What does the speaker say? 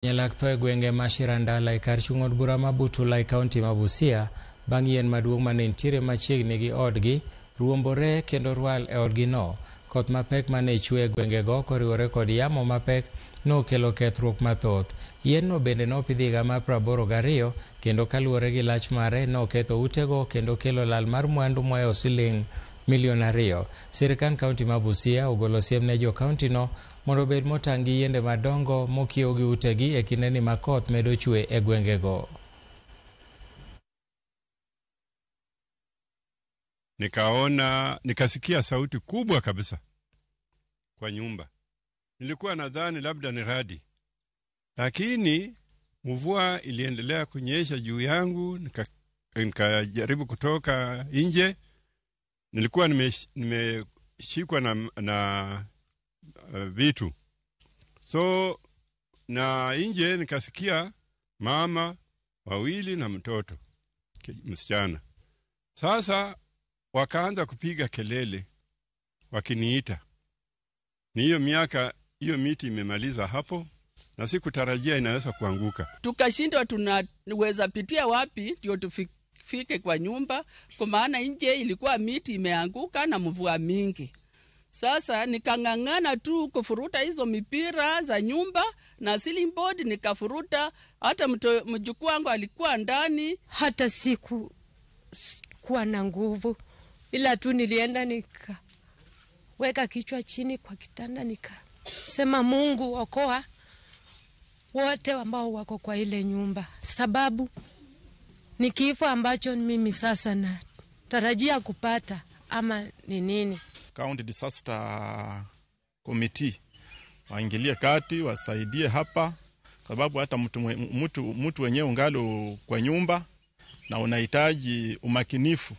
Nyalak tho e gwenge ma Shirandula e kar chung' od bura ma Butula e kaunti ma Busia bang' yien maduong' mane nitiere machiegni gi odgi ruombore kendo rwal e odgino. Koth mapek mane chwe e gwengego koriwore kod yamo mapek nokelo kethruok mathoth. Yien-no bende nopidhi higa mar 82 kendo kaluwore gi lach mare noketho utego kendo kelo lal mar mwandu mohewo siling milion 2. Sirkand kaunti ma Busia ogolo siem ne jo kauntino mondo obed motang' gi yiende madongo mokiewo gi utegi e kindeni ma koth medo chwe e gwengego. Nikaona, nikasikia sauti kubwa kabisa kwa nyumba. Nilikuwa nadhani labda ni radi, lakini mvua iliendelea kunyesha juu yangu. Nikajaribu kutoka nje. Nilikuwa nimeshikwa na vitu so, na nje nikasikia mama wawili na mtoto msichana. Sasa wakaanza kupiga kelele wakiniita. Ni hiyo miaka hiyo miti imemaliza hapo, na sikutarajia inaweza kuanguka. Tukashindwa tunaweza pitia wapi ndio tufike kwa nyumba, kwa maana nje ilikuwa miti imeanguka na mvua mingi. Sasa nikang'ang'ana tu kufuruta hizo mipira za nyumba na ceiling board nikafuruta. Hata mjukuu wangu alikuwa ndani. Hata siku kuwa na nguvu, ila tu nilienda nikaweka kichwa chini kwa kitanda nikasema, Mungu okoa wote ambao wako kwa ile nyumba, sababu ni kifo ambacho mimi sasa natarajia kupata ama ni nini. County Disaster Committee waingilie kati, wasaidie hapa, sababu hata mtu wenyewe ungalo kwa nyumba na unahitaji umakinifu.